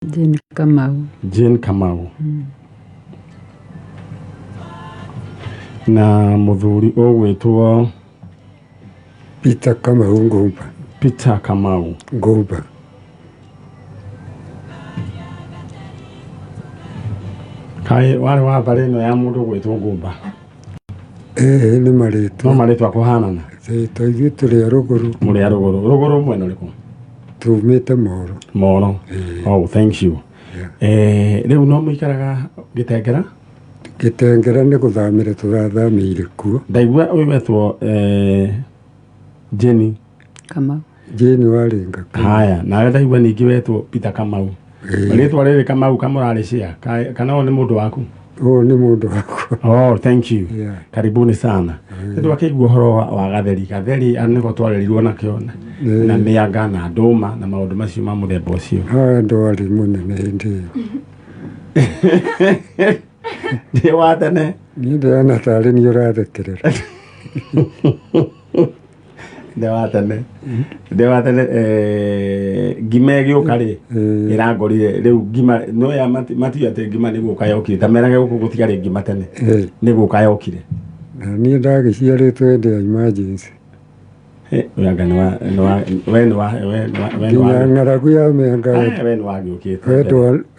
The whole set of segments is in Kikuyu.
Jane Kamau. Jane Kamau. Na mũthuri ũgwĩtwo Peter Kamau Ngũmba. Peter Kamau. Ngũmba. Kaĩ warĩ wa mbarĩ ĩno ya mũndũ ũgwĩtwo Ngũmba? Ĩĩ nĩ No marĩtwa. marĩtwa kũhanana. To ithuĩ tũrĩ a rũgũrũ. Mũrĩ a rũgũrũ. Rũgũrũ mwena ũrĩkũ? Tumĩte Moro. Moro. Oh, thank you. Yeah. Rĩu no mũikaraga Gĩtengera? Gĩtengera nĩ gũthamĩra tũrathamĩire kuo. Ndaigua ũyũ wetwo Jenny Kamau. Jane Waringa. Haya, nawe ndaigua ningĩ wetwo Peter Kamau. Rĩtwa rĩrĩ Kamau kamũrarĩ cia kana ũyũ nĩ mũndũ waku? Ũyũ nĩ mũndũ wakwa. Oh, thank you. Yeah. Karibuni sana. Nĩ twakĩigua ũhoro wa gatheri. Gatheri nĩko twarerirwo nakĩo na mĩanga na ndũma na maũndũ macio ma mũthemba ũcio. Haha ndwarĩ mũnene hĩndĩ ĩyo. Ndĩ wa tene. Niĩ ndĩrona tarĩ niĩ ũrathekerera. Ndĩ wa tene. Ndĩ wa tene ngima ĩgĩũka rĩ ĩrangorire rĩu ngima no ya matiũĩ atĩ ngima nĩ gũka yokire ta merage gũkũ gũtiarĩ ngima tene nĩ gũka yokire. Na niĩ ndagĩciarĩtwo hĩndĩ ya emergency. We anga nĩ wa nĩ wa we nĩ wa we nĩ wa we nĩ Nginya wa ng'aragu ya mĩanga we nĩ wagĩũkĩte.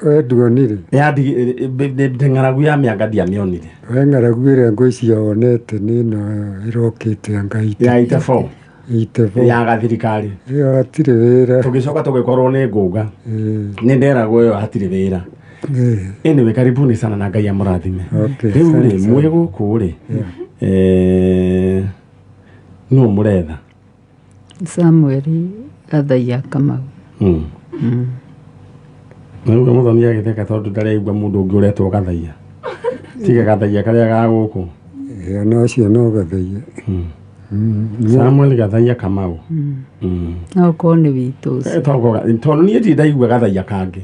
We nduonire. Ng'aragu ya mĩanga ndiamĩonire. We ng'aragu ĩrĩa ngwĩciria wonete nĩ ĩno ĩrokĩte anga ite. Ya itebo. Itebo. Ya gathirikari. Ĩyo hatirĩ wĩra. Tũgĩcoka tũgĩkorwo nĩ ngũnga. Nĩ nderagwo ĩyo hatirĩ wĩra. Anyway, karibuni sana na Ngai amũrathime. Rĩu rĩ mwĩ gũkũ rĩ nũ mũretha? Samuel Gathaiya Kamau. Rĩu Mũthoni agĩtheka tondũ ndaraigua mũndũ ũngĩ ũretwo Gathaiya. Tiga Gathaiya karĩa ga gũkũ. Ona ũcio no Gathaiya. Samuel Gathaiya Kamau. No ũkorwo nĩ witũ ũcio. Tondũ niĩ ndirĩ ndaigua Gathaiya kangĩ.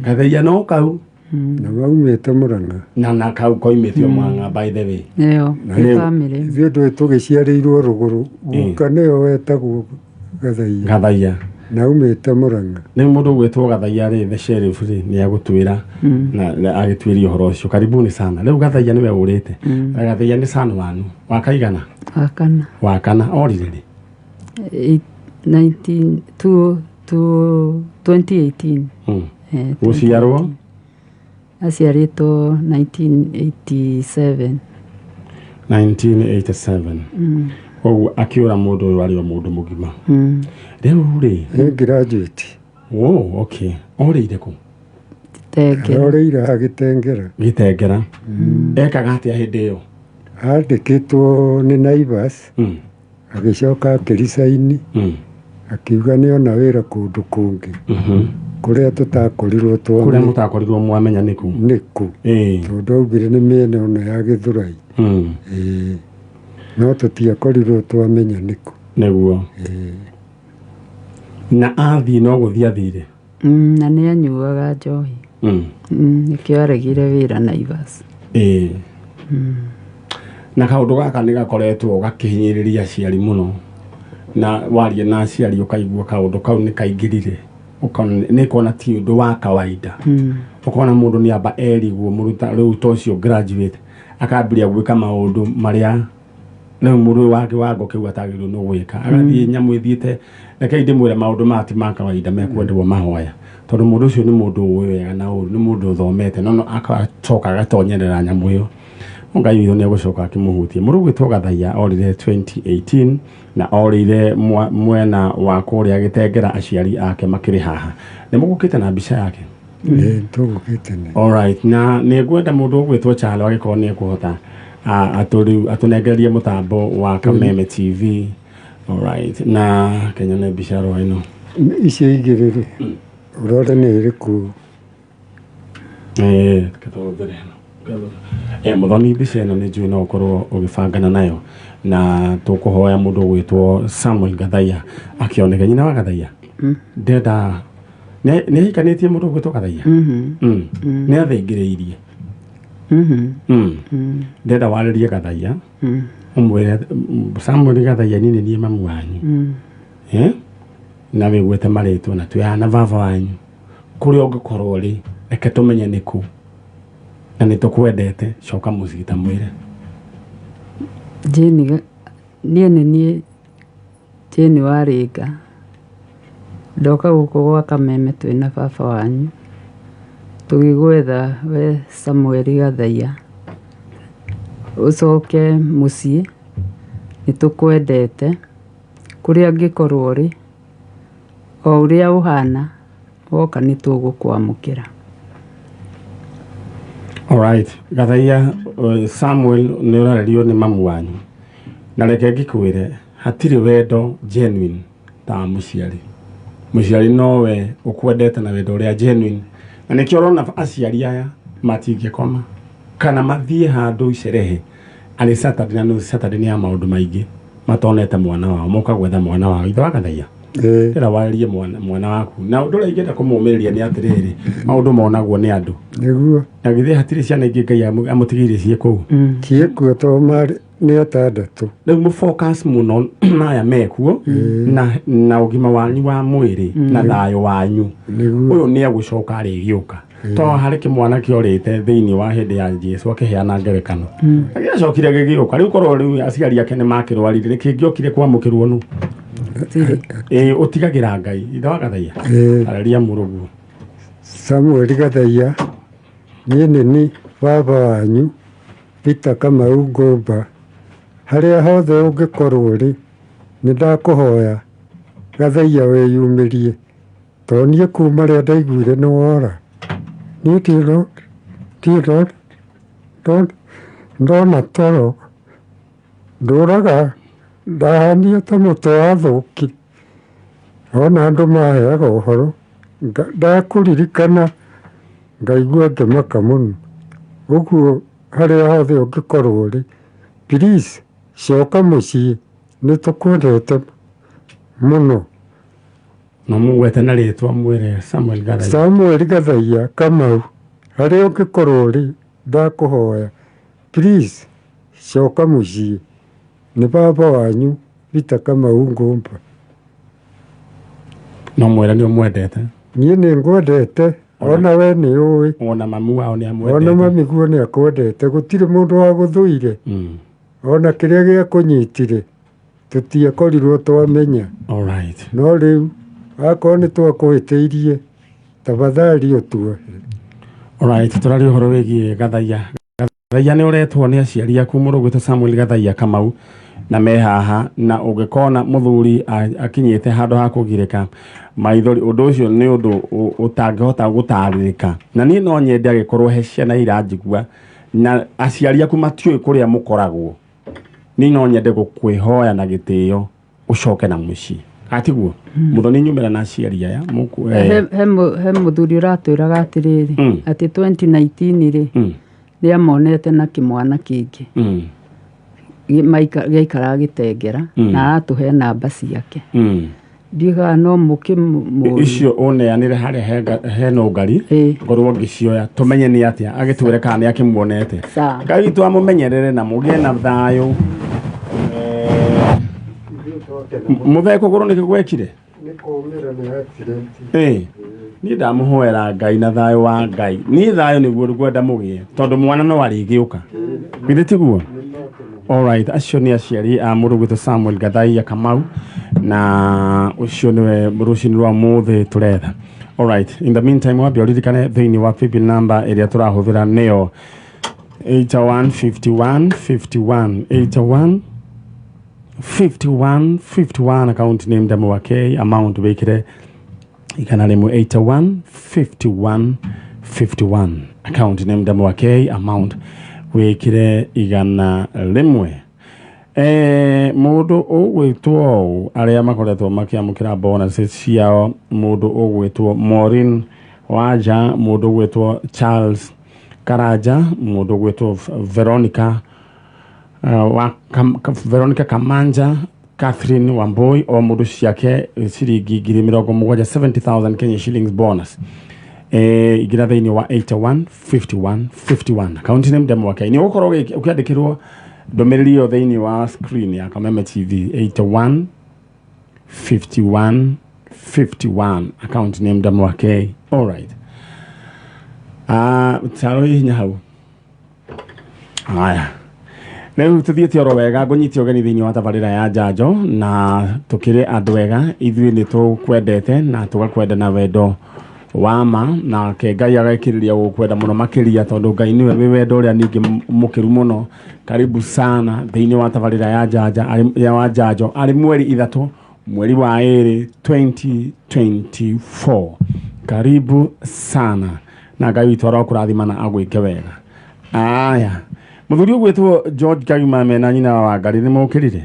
Gathaiya no kau. Na maumĩte Mũrang'a. Na kau koimĩte o Mũrang'a by the way. Ĩyo, nĩ family. Ithuĩ ndũĩ tũgĩciarĩirwo rũgũrũ. Guka nĩwe wetagwo Gathaiya. Gathaiya. Na aumĩte Mũrang'a. Rĩu mũndũ ũgwĩtwo Gathaiya rĩ, the sheriff rĩ, nĩ agũtwĩra na agĩtuĩria ũhoro ũcio. Karibuni sana. Rĩu Gathaiya nĩwe ũrĩte. Gathaiya nĩ son wanu. Wa kaigana? Wa kana. Wa kana. Orire rĩ? 19, 2, 2, 2018. Gũciarwo? Aciarĩtwo 1987. 1987. Koguo akĩũra mũndũ ũyũ arĩ o mũndũ mũgima. Rĩu rĩ? Nĩ graduate. Oh, okay. Orĩire kũ? Gĩtengera. Orĩire ha Gĩtengera. Gĩtengera. Ekaga atĩa hĩndĩ ĩyo? Andĩkĩtwo nĩ Naivas. Agĩcoka akĩricaini. Akiuga nĩ ona wĩra kũndũ kũngĩ. Kũrĩa tũtakorirwo twamenya. Kũrĩa mũtakorirwo mwamenya nĩ kũ? Nĩ kũ. Tondũ augire nĩ mĩena ĩno ya Gĩthũrai. No tũtiakorirwo twamenya nĩ kũ. Nĩguo. Na athiĩ no gũthiĩ athire? Na nĩ anyuaga njohi. Nĩkĩo aregire wĩra Naivas. Na kaũndũ gaka nĩ gakoretwo gakĩhinyĩrĩria aciari mũno. Na waria na aciari ũkaigua kaũndũ kau nĩ kaingĩrire. Ũkona nĩ kuona ti ũndũ wa kawaida. Ũkona mũndũ nĩ amba erigwo mũruta rĩu ta ũcio graduate akambĩrĩria gwĩka maũndũ marĩa rĩu mũndũ ũyũ wa kĩwango kĩu atagĩrĩirwo nĩ gwĩka. Agathiĩ nyamũ ĩthiĩte, rekei ndĩmwĩre maũndũ maya ti ma kawaida mekwendwo mahoya. Tondũ mũndũ ũcio nĩ mũndũ ũĩ wega na ũru, nĩ mũndũ ũthomete, no agacoka agatonyerera nyamũ ĩyo. Ngai witũ nĩ egũcoka akĩmũhutie. Mũndũ ũgwĩtwo Gathaiya orire 2018 na orĩire mwena wa kũrĩa Gĩtengera aciari ake makĩrĩ haha. Nĩ mũgũkĩte na mbica yake? Nĩ tũgũkĩte nayo. Alright, na nĩ ngwenda mũndũ ũgwĩtwo Chalo agĩkorwo nĩ ekũhota atũnengererie mũtambo wa Kameme TV. Alright, na kenyone mbica ro ĩno. Icio igĩrĩ rĩ, ũrore nĩ ĩrĩkũ? Reke tũhũthĩre ĩno. Mũthoni mbica ĩno nĩ njũĩ no ũkorwo ũgĩbangana nayo na tũkũhoya mũndũ ũgwĩtwo Samuel Gathaiya akĩoneke. Nyina wa Gathaiya ndenda nĩ ahikanĩtie mũndũ ũgwĩtwo Gathaiya? Nĩ athingĩrĩirie. Ndenda warĩrie Gathaiya ũmwĩre Samuel Gathaiya niĩ nĩ niĩ mamu wanyu. Na wĩgwĩte marĩtwa na twĩ haha na baba wanyu. Kũrĩa ũngĩkorwo rĩ, reke tũmenye nĩ kũ. Na nĩ tũkwendete, coka mũciĩ ta mwĩre. Jane, niĩ nĩ niĩ Jane Warĩnga. Ndoka gũkũ gwa Kameme twĩna baba wanyu. Tũgĩgwetha we Samuel Gathaiya. Ũcoke mũciĩ, nĩ tũkwendete. Kũrĩa ũngĩkorwo ũrĩ, o ũrĩa ũhana, woka nĩ tũgũkwamũkĩra. Alright, Gathaiya, Samuel nĩ ũrarerio nĩ mamu wanyu. Na reke ngĩkwĩre, hatirĩ wendo genuine ta wa mũciari. Mũciari nowe ũkwendete na wendo ũrĩa genuine. Na nĩkĩo ũrona aciari aya matingĩkoma kana mathiĩ handũ icerehe arĩ Saturday, na nĩ Saturday nĩ ya maũndũ maingĩ, matonete mwana wao, moka gwetha mwana wao. Ithe wa Gathaiya, ĩra warĩrie mwana waku. Na ũndũ ũrĩa ingĩenda kũmũmĩrĩria nĩ atĩrĩrĩ, maũndũ monagwo nĩ andũ. Nĩguo. Na githĩ hatirĩ ciana ingĩ Ngai amũtigĩire ciĩ kũu? Ciĩkuo to marĩ nĩ atandatũ. Rĩu mũ focus mũno na aya mekuo na ũgima wanyu wa mwĩrĩ na thayũ wanyu. Nĩguo. Ũyũ nĩ egũcoka arĩgĩũka. To harĩ kĩmwana kĩorĩte thĩinĩ wa hĩndĩ ya Jesu akĩheana ngerekano. Na gĩacokire gĩgĩũka. Rĩu korwo rĩu aciari ake nĩ makĩrwarire, kĩngĩokire kwamũkĩrwo nũ? Ĩĩ, ũtigagĩra Ngai. Ithe wa Gathaiya, arĩria mũrũguo. Samuel Gathaiya, niĩ nĩ niĩ baba wanyu Peter Kamau Ngũmba. Harĩa hothe ũngĩkorwo ũrĩ, nĩ ndakũhoya Gathaiya wĩyumĩrie. To niĩ kuma rĩrĩa ndaiguire nĩ wora. Niĩ ndirĩ ndona toro. Ndũraga ndahania ta mũtĩ wathũki. Ona andũ maheaga ũhoro, ndakũririkana ngaigua ngĩmaka mũno. Ũguo harĩa hothe ũngĩkorwo ũrĩ, please coka mũciĩ, nĩ tũkwendete mũno. No mũgwete na rĩtwa mwĩre Samuel Gathaiya. Samuel Gathaiya Kamau, harĩa ũngĩkorwo ũrĩ, ndakũhoya please coka mũciĩ. Nĩ baba wanyu Peter Kamau Ngũmba. No mwĩre nĩ ũmwendete. Niĩ nĩ ngwendete, ona we nĩ ũĩ. Ona mamu wao nĩ amwendete. Ona mami guo nĩ akwendete, gũtirĩ mũndũ wagũthũire. Ona kĩrĩa gĩakũnyitire tũtiakorirwo twamenya. Alright. No rĩu akorwo nĩ twakũhĩtĩirie, tafadhali ũtuohere. Alright, tũraria ũhoro wĩgiĩ Gathaiya. Gathaiya nĩ ũretwo nĩ aciari aku mũrũ gwĩtwo Samuel Gathaiya Kamau na me haha, na ũngĩkona mũthuri akinyĩte handũ ha kũgirĩka maithori, ũndũ ũcio nĩ ũndũ ũtangĩhota gũtarĩrĩka. Na niĩ no nyende agĩkorwo he ciana iranjigua na aciari aku matiũĩ kũrĩa mũkoragwo, niĩ no nyende gũkwĩhoya na gĩtĩo ũcoke na mũciĩ. Atiguo mũthoni nyumĩra na aciari aya He mũthuri ũratwĩraga atĩrĩrĩ, atĩ 2019 rĩ, nĩ amonete na kĩmwana kĩngĩ gĩaikaraga gĩtengera, na aratũhe namba ciake. Ndigaga no mũkĩmũrie. Icio ũneanĩre harĩa he nũngari, ngorwo ngĩcioya tũmenye nĩ atĩa, agĩtwĩre kana nĩ akĩmuonete. Ngai witũ amũmenyerere na mũgĩe na thayũ. Mũthee kũgũrũ nĩkĩ gwekire? Nĩ kũũmĩra nĩ accident. Niĩ ndamũhoera Ngai na thayũ wa Ngai. Niĩ thayũ nĩguo ngwenda mũgĩe, tondũ mwana no arĩgĩũka. Githĩ tiguo? Alright, acio nĩ aciari a mũrũ gwĩtwo Samuel Gathaiya Kamau, na ũcio nĩwe rũcinĩ rwa mũthĩ tũretha. Alright, in the meantime wambe ũririkane thĩinĩ wa paybill number ĩrĩa tũrahũthĩra nĩyo 81 51 51, 81 51 51, account name Ndemo wa K, amount wĩkĩre 100, 81 51 51, account name Ndemo wa K, amount wĩkĩre 100. Mũndũ ũgwĩtwo ũũ, arĩa makoretwo makĩamũkĩra bonuses ciao, mũndũ ũgwĩtwo Maureen Wanja, mũndũ ũgwĩtwo Charles Karanja, mũndũ ũgwĩtwo Veronica, wa Veronica Kamanja, Catherine Wambui, o mũndũ ciake ciringi ngiri mĩrongo mũgwanja, 70,000 Kenya shillings bonus. Ingĩra thĩinĩ wa 81 51 51, account name Ndemo wa K. Nĩ ũgũkorwo ũkĩandĩkĩrwo ndũmĩrĩri ĩyo thĩinĩ wa screen ya Kameme TV, 81 51. 51, account name Ndamwake. All right. Ah, Charo hihinya hau. Aya, rĩu tũthiĩte oro wega. Ngũnyite ũgeni thĩinĩ wa tabarĩra ya Njanjo, na tũkĩrĩ andũ ega. Ithuĩ nĩ tũkwendete na tũgakwenda na wendo wa ma, nake Ngai agekĩrĩria gũkwenda mũno makĩria, tondũ Ngai nĩwe wĩ wendo ũrĩa ningĩ mũkĩru mũno. Karibu sana thĩinĩ wa tabarĩra ya njanja ya wa Njanjo, arĩ 3 mweri wa 2 2024. Karibu sana, na Ngai witũ arokũrathima na agwĩke wega. Aya, mũthuri ũgwĩtwo George Kagima mena nyina wa Wangari nĩ mũkĩrire.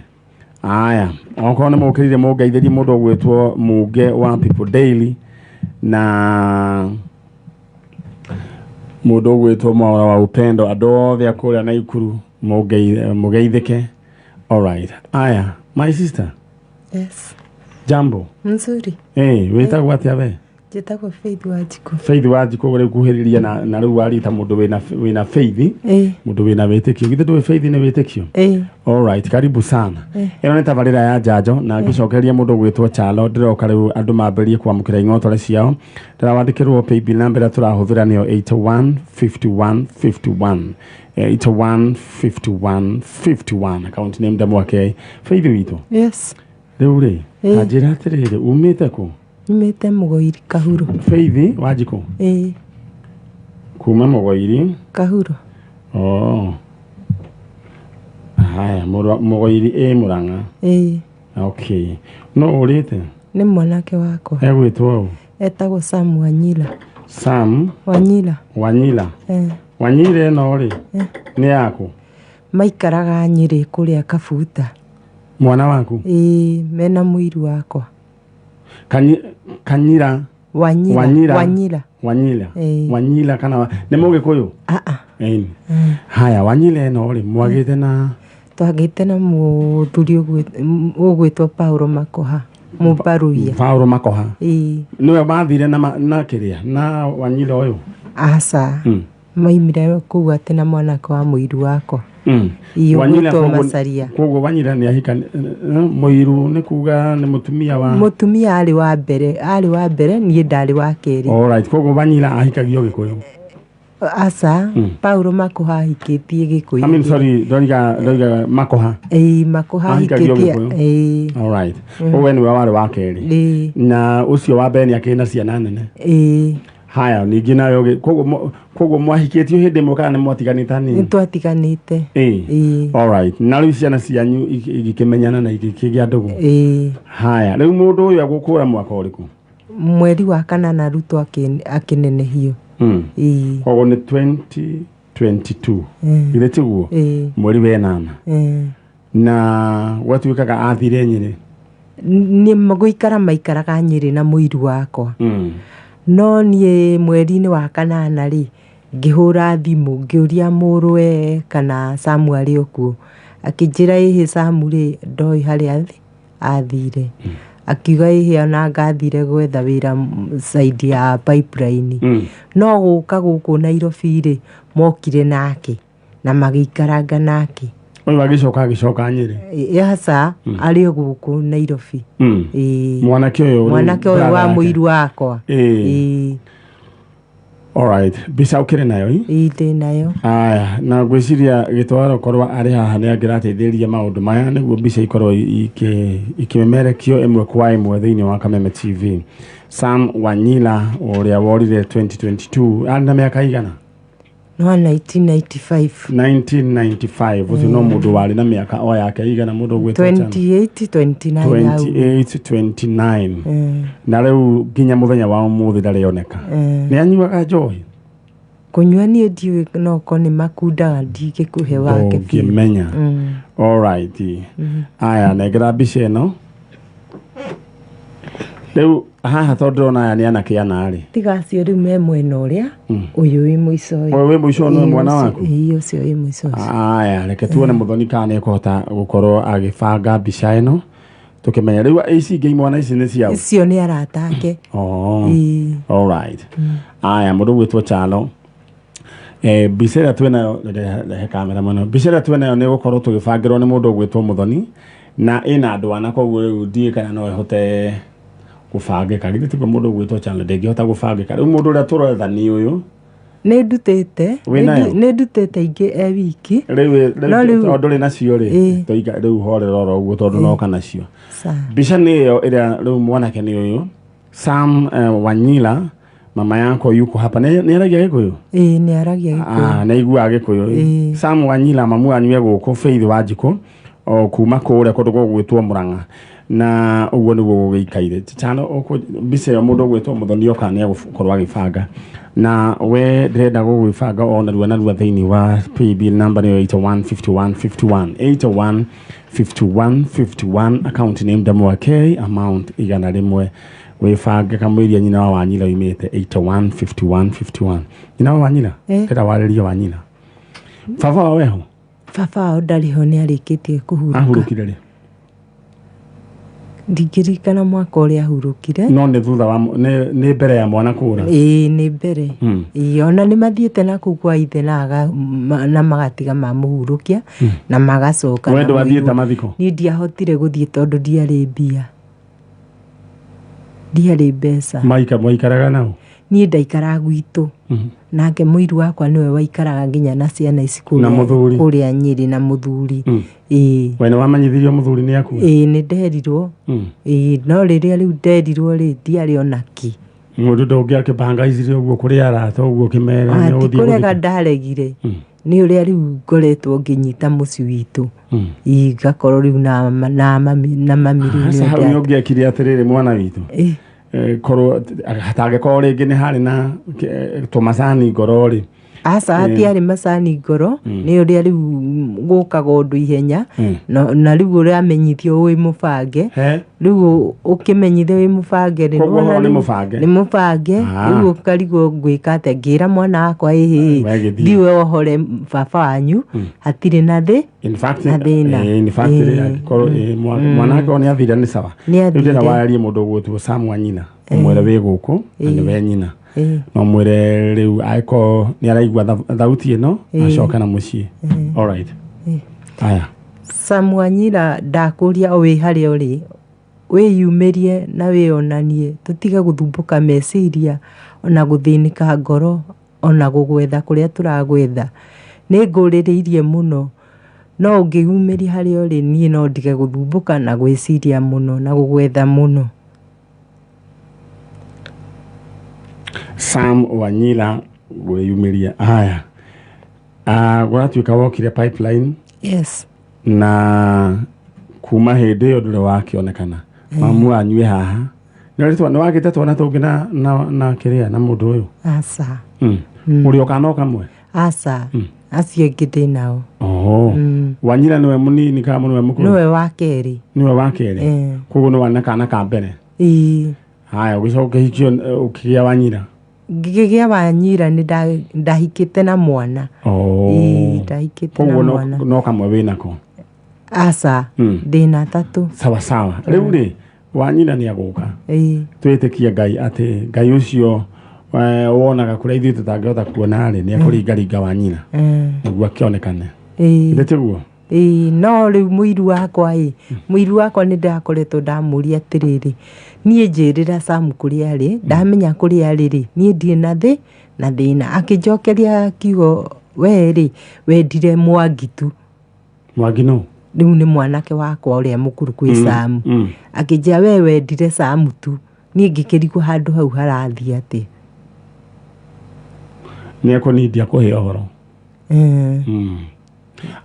Aya, okorwo nĩ mũkĩrire, mũngeithĩrie mũndũ ũgwĩtwo Muge wa People Daily na mũndũ ũgwĩtwo Mwaura wa Upendo, andũ othe a kũrĩa Naikuru mũgeithĩke. Alright. Aya, my sister. Yes. Jambo. Mzuri. Hey, wĩtagwo atĩa we? Njĩtagwo Faith Wanjikũ. Faith Wanjikũ, rĩu kuhĩrĩria na rĩu warita mũndũ wĩna faith, mũndũ wĩna wĩtĩkio. Githĩ ndũĩ faith nĩ wĩtĩkio? Ĩĩ. Alright, karibu sana. Ĩno nĩ tabarĩra ya Njanjo, na ngĩcokeria mũndũ ũgwĩtwo Chalo. Ndĩroka rĩu andũ mambĩrĩrie kwamũkĩra ing'otore ciao. Ndĩrawandĩkĩrwo paybill number ĩrĩa tũrahũthĩra nĩyo 81 51 51, 81 51 51, account name Ndamwake. Faith witũ. Yes. Rĩu rĩ, Ĩĩ. tanjĩra atĩrĩrĩ, umĩte kũ? Nyumĩte Mũgoiri Kahuro. Faith Wanjikũ? Ĩĩ. Kuma Mũgoiri? Kahuro. Oh. Haya, Mũgoiri ĩ Mũrang'a? Ĩĩ. Okay, no ũrĩte? Nĩ mwanake wakwa. Egwĩtwo ũ? Etagwo Sam Wanyila. Sam? Wanyila. Wanyila? Eh. Wanyila ĩno rĩ, nĩ yaku? Maikaraga Nyĩrĩ kũrĩa Kabuta. Mwana waku? Ĩĩ, mena mũiru wakwa. Kanyira? Wanyila. Wanyila. Wanyila. Wanyila. Ĩĩ. Wanyila kana nĩ Mũgĩkũyũ? Aa. Ĩni. Haya, Wanyila ĩno rĩ, mwagĩte na? Twagĩte na mũthuri ũgwĩtwo Paulo Makoha. Mũbaruya. Paulo Makoha? Ĩĩ. Nĩwe mathire na kĩrĩa na Wanyila ũyũ? Aca. Maimire kũu atĩ na mwanake wa mũiru wakwa. Ĩĩ, Wanyila ũgwĩtwo koguo Macaria. Koguo Wanyila nĩ ahika mũiru, nĩ kuga nĩ mũtumia wa? Mũtumia arĩ wa mbere, niĩ ndarĩ wa kerĩ. Alright, koguo Wanyila ahikagio Gĩkũyũ? Aca, Paulo Makoha ahikĩtie Gĩkũyũ. I mean, sorry, ndoiga Makoha. Ĩĩ, Makoha Ahikagio ahikĩtie. Gĩkũyũ? Ĩĩ. Alright. Koguo we nĩwe warĩ wa kerĩ? Ĩĩ. Na ũcio wa mbere nĩ akĩrĩ na ciana nene? Ĩĩ. Haya, ningĩ nayo koguo mwahikĩtio hĩndĩ ĩmwe kana nĩ mwatiganĩte hanini? Nĩ twatiganĩte. Ĩĩ. Ĩĩ. Alright, na rĩu ciana cianyu igĩkĩmenyana na igĩkĩgĩa ndũgũ? Ĩĩ. Haya, rĩu mũndũ ũyũ egũkũra mwaka ũrĩkũ? Mweri wa 8 Ruto akĩnenehio. Ĩĩ. Koguo nĩ 2022, githĩ tiguo? Ĩĩ. Mweri wa 8? Ĩĩ. Na gwatuĩkaga athire Nyĩrĩ? Nĩ gũikara maikaraga Nyĩrĩ na mũiru wakwa. No niĩ mweri-inĩ wa 8 rĩ, ngĩhũra thimũ ngĩũria mũrũwe kana Samu arĩ o kuo. Akĩnjĩra ĩhĩ, Samu rĩ, ndoĩ harĩa athire. Akiuga ĩhĩ, ona athire gwetha wĩra side ya Pipeline. No gũka gũkũ Nairobi rĩ, mokire nake na magĩikaranga nake. Ũyũ agĩcoka Nyĩrĩ? Aca, arĩ o gũkũ Nairobi. Ĩĩ. Mwanake ũyũ rĩu Mwanake ũyũ brother wa yake. mũiru wakwa. Ĩĩ. Ĩĩ. Alright, mbica ũkĩrĩ nayo ĩ? Ĩĩ, ndĩ nayo. Aya, na ngwĩciria gĩtwaro korwo arĩ haha nĩ angĩrateithĩrĩria maũndũ maya nĩguo mbica ikorwo ikĩmemerekio ĩmwe kwa ĩmwe thĩinĩ wa Kameme TV. Sam Wanyila ũrĩa worire 2022 arĩ na mĩaka igana? No 1995. 1995, ũcio no mũndũ warĩ na mĩaka o yake igana, mũndũ ũgwĩtwo Chan? 28 29 hau. 28 29, na rĩu nginya mũthenya wa ũmũthĩ ndarĩ oneka. Nĩ anyuaga njohi? Kũnyua niĩ ndiũĩ, no ko nĩ makundaga, ndingĩkũhe wake biũ. Ndũngĩmenya. Alright, aya, nengera mbica ĩno rĩu haha, tondũ ndĩrona aya nĩ anake ana rĩ. Tiga acio rĩu me mwena ũrĩa ũyũ wĩ mũico ũyũ. Ũyũ wĩ mũico nĩwe Ĩĩ, mwana ũcio- waku? Ĩĩ, ũcio wĩ mũico ũcio. Aya, reke tuone mũthoni kana nĩ ekũhota gũkorwo agĩbanga mbica ĩno tũkĩmenya. Rĩu ici ingĩ imwana ici nĩ ciao? Icio nĩ arata ake. Oh. Ĩĩ. Alright. Aya, mũndũ gwĩtwo Chalo, mbica ĩrĩa twĩnayo, rehe kamera mũno, mbica ĩrĩa twĩnayo nĩ gũkorwo tũgĩbangĩrwo nĩ mũndũ ũgwĩtwo Mũthoni, na ĩna andũ ana, koguo rĩu ndiũĩ kana no ĩhote. Gũbangĩka githĩ tiguo mũndũ ũgwĩtwo channel ndĩngĩhota gũbangĩka. Rĩu mũndũ ũrĩa tũretha nĩ ũyũ. Nĩ ndutĩte. Wĩnayo? Nĩ ndutĩte ingĩ e wiki. Rĩu No rĩu rĩu- tondũ ndũrĩ nacio rĩ, toiga rĩu horera oro ũguo tondũ noka nacio. Sawa. Mbica nĩ ĩyo ĩrĩa rĩu mwanake nĩ ũyũ Sam Wanyila, mama yako yuko hapa. Nĩ aragia Gĩkũyũ? Ĩĩ, nĩ aragia Gĩkũyũ. Ah, nĩ aiguaga Gĩkũyũ. Sam Wanyila, mamu wanyu e gũkũ, Faith Wanjikũ o kuma kũrĩa kũndũ gũgwĩtwo Mũrang'a, na ũguo nĩguo gũgĩikaire. Chano mbica ĩyo mũndũ ũgwĩtwo Mũthoni oka nĩ egũkorwo agĩbanga, na we ndĩrenda gũgwĩbanga o narua narua thĩinĩ wa paybill number nĩyo 815151, 815151, account name Ndamwa K, amount 100. Wĩbange kamũiria nyina wa Wanyira oimĩte 815151. Nyina wa Wanyira, ndĩrenda warĩrie Wanyira. Baba wao weho? Baba wao ndarĩ ho, nĩ arĩkĩtie kũhurũka. Ahurũkire rĩ? Ndingĩririkana mwaka ũrĩa ahurũkire. No nĩ thutha wa nĩ mbere ya mwana kũra? Ĩĩ, nĩ mbere. Ĩĩ, ona nĩ mathiĩte na kũu kwa ithe na magatiga mamũhurũkia na magacoka. We Na ndwathiĩte mũirũ. mathiko? Niĩ ndiahotire gũthiĩ tondũ ndiarĩ mbia, ndiarĩ mbeca. Maika mwaikaraga nao? Niĩ ndaikaraga gwitũ, nake mũiru wakwa nĩwe waikaraga nginya na ciana ici Na mũthuri? kũrĩa Nyĩrĩ na mũthuri. Ĩĩ. We nĩ wamenyithirio mũthuri nĩ akua? Ĩĩ, nĩ nderirwo. Ĩĩ, no rĩrĩa rĩu nderirwo rĩ, ndiarĩ ona kĩ. Mũndũ ndũngĩakĩbangaicire ũguo kũrĩ arata ũguo kĩmere nĩ Ti ũgũthiĩ kũrega. gũthika? Ndaregire nĩ ũrĩa rĩu ngoretwo ngĩnyita mũciĩ witũ. Ĩĩ, ngakorwo rĩu na mami rĩu Aca, nĩwe hau nĩ ũngĩekire atĩrĩrĩ, mwana witũ. Korwo hatangĩkorwo rĩngĩ nĩ harĩ na tũmacani ngoro rĩ. Aca, hatiarĩ macani ngoro, nĩ ũrĩa rĩu gũkaga ũndũ ihenya. Na rĩu ũramenyithio wĩ mũbange. He? Rĩu ũkĩmenyithio wĩ mũbange rĩ, Koguo nĩwona ũhoro nĩ rĩu- mũbange. Nĩ mũbange. Rĩu ũkarigwo ngwĩka atĩa, ngĩra mwana wakwa, ĩhĩ, We gĩthiĩ. thiĩ wohore baba wanyu, hatirĩ na thĩ In fact, na thĩna. In fact rĩ, angĩkorwo mwana angĩkorwo nĩ athire nĩ sawa. Nĩ Rĩu ndĩrenda athire. wararie mũndũ ũgwĩtwo Sam Wanyina, ũmwĩre wĩ gũkũ na nĩwe nyina, na ũmwĩre rĩu angĩkorwo nĩ araigua thauti ĩno acoke na mũciĩ. Alright, aya. Sam Wanyira, ndakũria o wĩ harĩa ũrĩ, wĩyumĩrie na wĩonanie, tũtige gũthumbũka meciria ona gũthĩnĩka ngoro ona gũgwetha kũrĩa tũragwetha. Nĩ ngũrĩrĩirie mũno, no ũngĩyumĩria harĩa ũrĩ, niĩ no ndige gũthumbũka na gwĩciria mũno na gũgwetha mũno. Sam Wanyira gwĩyumĩria. Haya. Ah, gũratuĩka wokire pipeline? Yes. Na kuma hĩndĩ ĩyo ndũrĩ wakĩonekana. Mamu wanyu ĩ haha? Nĩ wagĩte twana tũngĩ na kĩrĩa na mũndũ ũyũ? Aca. Ũrĩ o kana o kamwe? Aca, acio angĩ ndĩ nao. Oho. Wanyira nĩwe mũnini kana nĩwe mũkũrũ? Nĩwe wa kerĩ. Nĩwe wa kerĩ? Eh. Koguo nĩ wana kana ka mbere? Ĩĩ. Haya, ũgĩcoka ũkĩhikio, ũkĩgĩa Wanyira? Ngĩgĩa Wanyira nĩ ndahikĩte na mwana. Ĩĩ, ndahikĩte na Koguo mwana. no kamwe wĩnako? Aca, ndĩna atatũ. Sawa sawa. Rĩu rĩ, Wanyina nĩ agũka. Twĩtĩkie Ngai atĩ Ngai ũcio wonaga kũrĩa ithuĩ tũtangĩhota kuona rĩ, nĩ ekũringaringa Wanyina nĩguo akĩonekane. Githĩ tiguo? Ĩĩ, no rĩu mũiru wakwa ĩ, mũiru wakwa nĩ ndakoretwo ndamũria atĩrĩrĩ, niĩ njĩrĩra Sam kũrĩa arĩ, ndamenya kũrĩa arĩ rĩ, niĩ ndirĩ na thĩ na thĩna. Akĩnjokeria kiugo, we rĩ, wendire Mwangi tu. Mwangi no? Rĩu nĩ mwanake wakwa ũrĩa mũkũrũ kwĩ Sam. Akĩnjĩra, we wendire Sam tu. Niĩ ngĩkĩrigwo handũ hau harathiĩ atĩa. Nĩ ekũnindia kũhe ũhoro.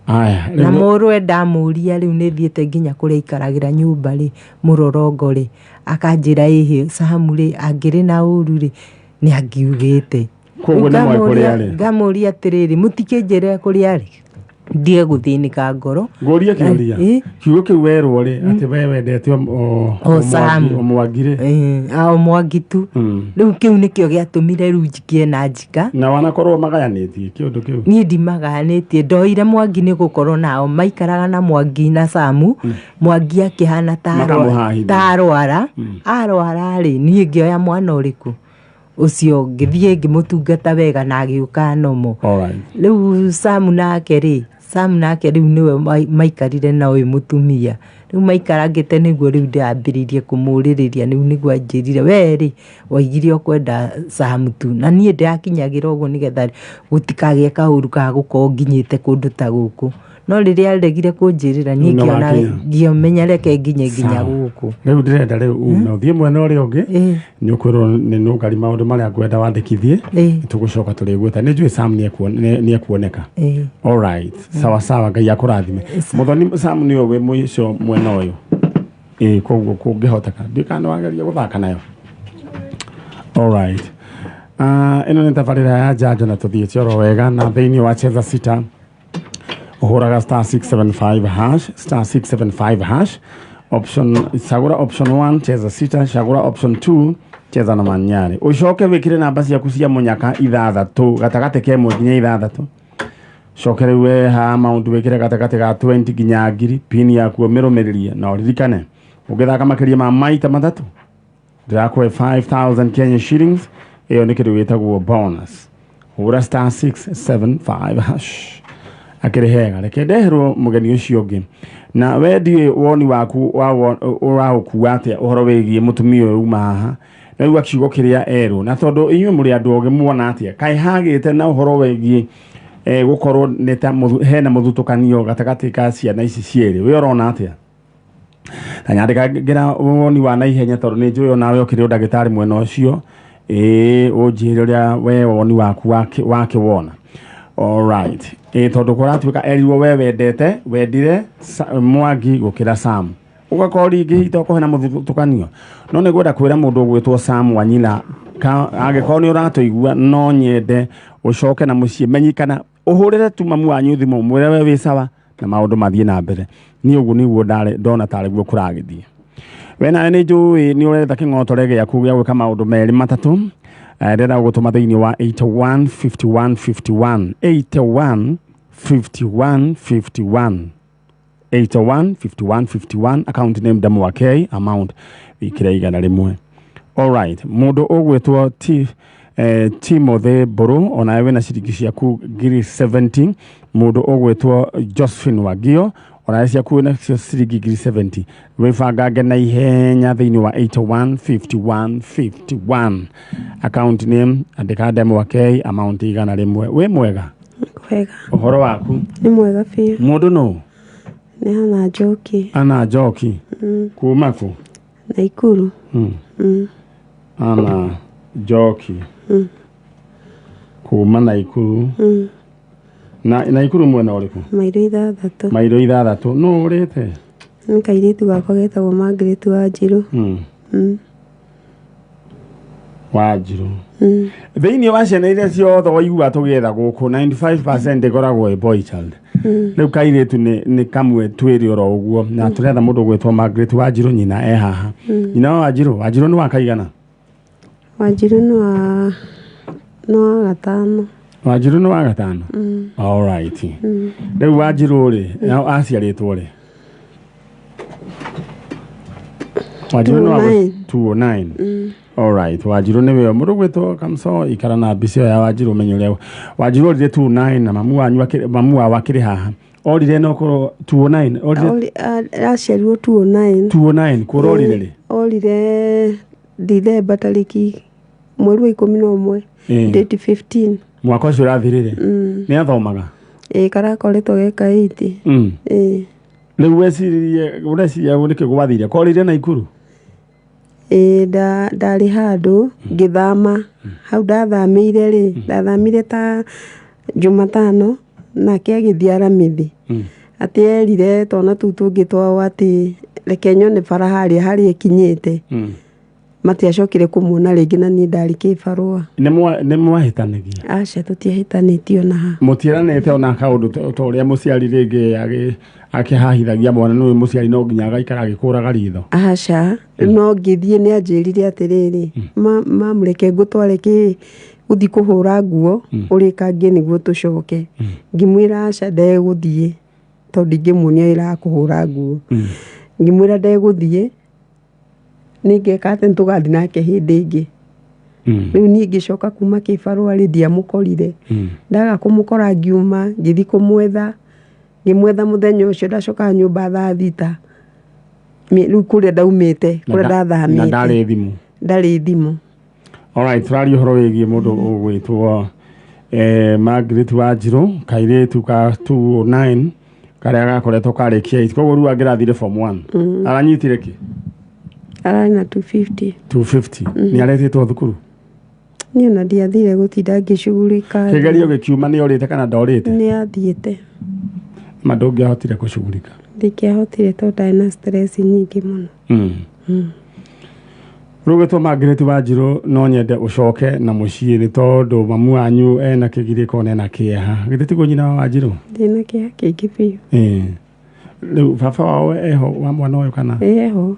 Aya. Na Rĩu mũrũwe ndamũria rĩu nĩ thiĩte nginya kũrĩa aikaragĩra nyũmba rĩ, mũrorongo rĩ, akanjĩra ĩhĩ, Sam rĩ, angĩrĩ na ũru rĩ, nĩ angiugĩte. Koguo nĩ moĩ kũrĩa arĩ? Ngamũria atĩrĩrĩ, mũtikĩnjĩre kũrĩa arĩ, ndige gũthĩnĩka ngoro. Ngũrie kĩũria. Kiugo kĩu werwo rĩ, atĩ we wendete O Sam. o Mwangi rĩ. O Mwangi tu. Rĩu kĩu nĩkĩo gĩatũmire rĩu njikie na njika. Na wanakorwo magayanĩtie kĩũndũ kĩu? Niĩ ndimagayanĩtie, ndoire Mwangi nĩ gũkorwo nao maikaraga na Mwangi na Samu. Mwangi akĩhana ta Makamũhahithia. Ta arwara arwara rĩ, niĩ ngĩoya mwana ũrĩkũ ũcio, ngĩthiĩ ngĩmũtungata wega na agĩũka nomo. Alright. Rĩu Samu nake rĩ, Sam nake rĩu nĩwe maikarire na ũyũ mũtumia. Rĩu maikarangĩte nĩguo rĩu ndĩambĩrĩirie kũmũrĩrĩria rĩu nĩguo anjĩrire we rĩ waigire ũkwenda Sam tu na niĩ ndĩrakinyagĩra ũguo nĩgetha gũtikagĩe kaũru ka gũkorwo nginyĩte kũndũ ta gũkũ. No rĩrĩa aregire kũnjĩrĩra niĩ ngĩona ngĩmenya reke nginye nginya gũkũ. Rĩu ndĩrenda rĩu ume ũthiĩ mwena ũrĩa ũngĩ nĩ ũkwĩrwo nĩ nũngari maũndũ marĩa ngwenda wandĩkithie tũgũcoka tũrĩgwĩta. Nĩ njũĩ Sam nĩ ekuoneka. All right. Sawa sawa, Ngai akũrathime. Mũthoni Sam nĩwe wĩ mũico mwena ũyũ. Ĩĩ koguo kũngĩhoteka ndiũĩ kana nĩ wageria gũthaka nayo. All right. Ĩno nĩ tabarĩra ya njanjo na tũthiĩte oro wega na thĩinĩ wa Cheza Sita ũhũraga star 675 hash star 675 hash option cagũra option 1 cheza sita cagũra option 2 cheza na manyarĩ ũcoke wĩkĩre namba ciaku cia mũnyaka ithathatũ gatagatĩ ka ĩmwe nginya ithathatũ coke rĩu we ha amount wĩkĩre gatagatĩ ga 20 nginya ngiri pin yaku ũmĩrũmĩrĩrie na ũririkane ũngĩthaka makĩria ma maita matatũ ndĩrakũhe 5000 Kenya shillings ĩyo nĩ kĩndũ gĩtagwo bonus hũra star 675 hash akĩrĩ hega reke ndeherwo mũgeni ũcio ũngĩ na we ndiũĩ woni waku ũraũkua atĩa ũhoro wĩgiĩ mũtumia ũyũ uma haha na rĩu kiugo kĩrĩa erwo na tondũ inyuĩ mũrĩ andũ ogĩ muona atĩa kaĩ hagĩte na ũhoro wĩgiĩ gũkorwo nĩ ta hena mũthutũkanio gatagatĩ ka ciana ici cierĩ we ũrona atĩa na nyandĩkagĩra woni wa naihenya tondũ nĩ njũĩ onawe ũkĩrĩ ndagĩtarĩ mwena ũcio ĩĩ ũnjĩre ũrĩa we woni waku wakĩwona. All right. Tondũ kũratuĩka erirwo we wendete wendire Mwangi gũkĩra Sam ũgakorwo rĩngĩ hihi to kũhena mũthutũkanio no nĩ ngwenda kwĩra mũndũ ũgwĩtwo Sam Wanyina angĩkorwo nĩ ũratũigua no nyende ũcoke na mũciĩ menyikana ũhũrĩre tu mamu wanyu thimũ mwĩre we wĩ sawa na maũndũ mathiĩ na mbere niĩ ũguo nĩguo ndona tarĩ guo kũragĩthiĩ. We nawe nĩ njũĩ nĩ ũretha kĩng'otore gĩaku gĩa gwĩka maũndũ merĩ matatũ ndĩrenda gũgũtũma thĩinĩ wa 81 51 51 81 51 51 81 51 51 account name Ndamwa K amount wĩkĩre 100. All right. Mũndũ ũgwĩtwo Timothy Mbũrũ onawe wĩna ciringi ciaku ngiri 70. Mũndũ ũgwĩtwo Josephine Wagio onawe ciaku wĩna ciringi ngiri 70. Wĩbangange na ihenya thĩinĩ wa 81 51 51 account name andĩka Ndamwa K amount 100. Wĩ mwega? Wega. Ũhoro waku? Nĩ mwega biũ. Mũndũ nũ? Nĩ Ana Njoki. Ana Njoki. Kuma kũ? Naikuru. Ana Njoki. Kuma Naikuru. Na Naikuru mwena ũrĩkũ? Mairo ithathatũ. Mairo ithathatũ. Nũ ũrĩte? Nĩ kairĩtu gakwa getagwo Margaret Wanjirũ. Wanjirũ. Thĩinĩ wa ciana iria ciothe waigua tũgĩetha gũkũ 95% ĩkoragwo ĩ boy child. Rĩu kairĩtu nĩ kamwe twĩrĩ oro ũguo na tũretha mũndũ ũgwĩtwo Margaret Wanjirũ nyina e haha. Nyina wa Wanjirũ, Wanjirũ nĩ wa kaigana? Wanjirũ nĩ wa gatano. Wanjirũ nĩ wa gatano? All right. Rĩu Wanjirũ rĩ, aciarĩtwo rĩ? Wanjirũ nĩ wa 209. All right. Wanjirũ nĩwe mũndũ ũgwĩtwo Kamso ikara na mbica ĩyo ya Wanjirũ ũmenye ũrĩa Wanjirũ orire 29 na mamu wanyu mamu wao akĩrĩ haha orire no korwo 209 orire aciarirwo 209 209 kũrĩa orire rĩ? Orire Dithemba tarĩki mweri wa 11 date 15 mwaka ũcio ũrathirire. Nĩ athomaga? Ĩĩ karakoretwo geka 8. Ĩĩ. Rĩu weciririe ũreciria nĩkĩ gwathire korire Naikuru? Ĩĩ ndarĩ handũ ngĩthama hau ndathamĩire rĩ ndathamire ta Jumatano nake agĩthiĩ Aramithi atĩ erire twana tũu tũngĩ twao atĩ reke nyone bara harĩa harĩa ĩkinyĩte matiacokire kũmuona rĩngĩ na niĩ ndarĩ kĩbarũa. Nĩ mwahĩtanagia? Aca tũtiahĩtanĩtie ona ha. Mũtiĩranĩte ona kaũndũ ta ũrĩa mũciari rĩngĩ akĩhahithagia mwana nĩ mũciari no nginya agaikara agĩkũraga ritho? Aca no ngĩthiĩ nĩ anjĩrire atĩrĩrĩ mamũreke ngũtware kĩ gũthiĩ kũhũra nguo ũrĩkangie nĩguo tũcoke. Ngĩmwĩra aca ndegũthiĩ tondũ ndingĩmuonia wĩra wa kũhũra nguo. Ngĩmwĩra ndegũthiĩ nĩngeka atĩ nĩtũgathiĩ nake hĩndĩ ĩngĩ. Rĩu niĩ ngĩcoka kuma kĩbarũa rĩ ndiamũkorire. Ndaga kũmũkora ngiuma ngĩthiĩ kũmwetha Ngĩmwetha mũthenya ũcio, ndacokaga nyũmba thaa 6. Rĩu kũrĩa ndaumĩte, kũrĩa Na ndathamĩte. Ndarĩ thimũ? Ndarĩ thimũ. Alright, tũraria ũhoro wĩgiĩ mũndũ ũgwĩtwo Margaret Wanjirũ, kairĩtu ka 209 karĩa gakoretwo karĩkia 8, koguo rĩu angĩrathire form 1 aranyitire kĩ? Ararĩ na 250. 250. Nĩ aretĩtwo thukuru? Niĩ ona ndiathire gũtinda ngĩcugurika. Kĩgerio gĩkiuma nĩ orĩte kana ndorĩte? Nĩ athiĩte. Ma ndũngĩahotire gũcugurika? Ndingĩahotire tondũ ndarĩ na stress nyingĩ mũno. Rĩu gwĩtwo Margaret Wanjirũ, no nyende ũcoke na mũciĩ nĩ tondũ mamu wanyu ena kĩgirĩko na ena kĩeha. Githĩ tiguo, nyina wa Wanjirũ? Ndĩna kĩeha kĩingĩ biũ. Ĩĩ. Rĩu baba wao eho wa mwana ũyũ kana? Eho.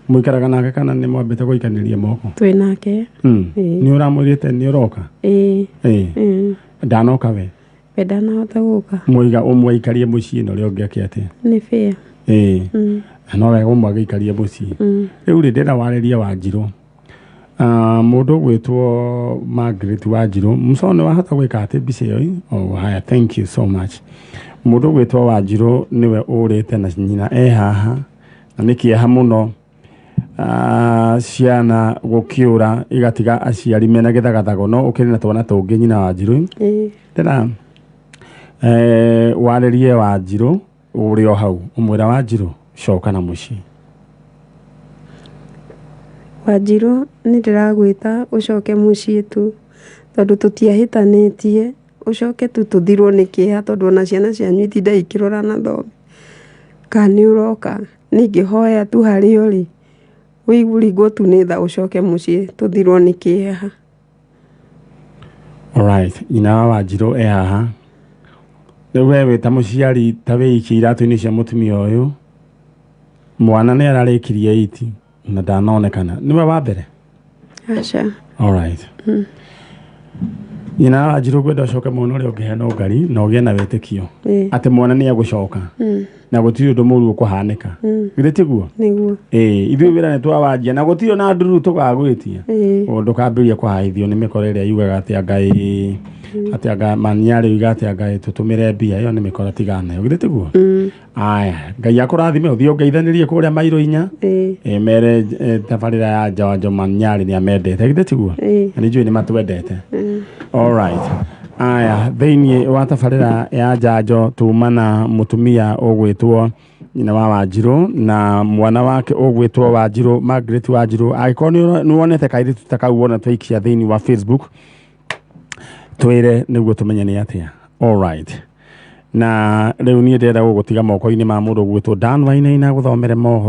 Mũikaraga nake kana nĩ mwambĩte gũikanĩria moko? Twĩ nake. Ĩĩ. Nĩ ũramwĩrĩte nĩ ũroka? Ĩĩ. Ĩĩ. Ndanoka we? We ndanahota gũka. Mũiga ũmwe aikarie mũciĩ na ũrĩa ũngĩ ake atĩa? Nĩ fair. Ĩĩ. Na no wega ũmwe agĩikarie mũciĩ. Rĩu rĩ, ndĩrenda warĩrie Wanjirũ. Ah, mũndũ ũgwĩtwo Margaret Wanjirũ, mũco nĩ wahota gwĩka atĩ mbica ĩyo ĩ? Oh, haya, thank you so much. Mũndũ ũgwĩtwo Wanjirũ nĩwe ũrĩte na nyina e haha na nĩ kĩeha mũno. Ah, ciana gũkĩũra igatiga aciari mena gĩthagathago, no ũkĩrĩ na twana tũngĩ, nyina Wanjirũ. Ĩĩ. Ndĩra warĩrie Wanjirũ ũrĩ o hau, ũmwĩra, "Wanjirũ, coka na mũciĩ." Wanjirũ, nĩ ndĩragwĩta ũcoke mũciĩ tu tondũ tũtiahĩtanĩtie. Ũcoke tu tũthirwo nĩ kĩeha, tondũ ona ciana cianyu itinda ikĩrora na thome kana nĩ ũroka. Ningĩhoya tu harĩa ũrĩ ũringwo tu nĩ tha, ũcoke mũciĩ tũthirwo nĩ kĩeha. Alright, nyina wa Wanjirũ e haha. Rĩu we wĩ ta mũciari, ta wĩikie iratũ-inĩ cia mũtumia ũyũ. Mwana nĩ ararĩkirie 8 na ndanonekana. Nĩwe wa mbere? Aca. Alright. Nyina wa Wanjirũ, ngwenda ũcoke mwena ũrĩa ũngĩ hena ũngari na ũgĩe na wĩtĩkio atĩ mwana nĩ egũcoka na gũtirĩ ũndũ mũru ũkũhanĩka. Githĩ tiguo? Nĩguo. Ĩĩ, ithuĩ wĩra nĩ twawanjia na gũtirĩ ona nduru tũgagwĩtia. Ĩĩ. Ndũkambĩrĩria kũhaithio nĩ mĩkora ĩrĩa yugaga atĩ anga ĩ atĩ anga maniarĩ yuga atĩ anga ĩ tũtũmĩre mbia. Ĩyo nĩ mĩkora, tigana nayo. Githĩ tiguo? Aya, Ngai akũrathime, ũthiĩ ũngeithanĩrie kũrĩa mairũ 4. Ĩĩ. Ĩ, mere tabarĩra ya njanjo maniarĩ nĩ amendete. Githĩ tiguo? Ĩĩ. Na nĩ njũĩ nĩ matwendete. Alright. Aya, thĩinĩ wa tabarĩra ya njanjo tuma na mũtumia ũgwĩtwo nyina wa Wanjirũ na mwana wake ũgwĩtwo Wanjirũ, Margaret Wanjirũ. Angĩkorwo nĩ wonete kairĩtu ta kau wona twaikia thĩinĩ wa Facebook, twĩre nĩguo tũmenye nĩ atĩa. Alright. Na rĩu niĩ ndĩrenda gũgũtiga moko-inĩ ma mũndũ ũgwĩtwo Dan Wainaina gũthomere mohoro.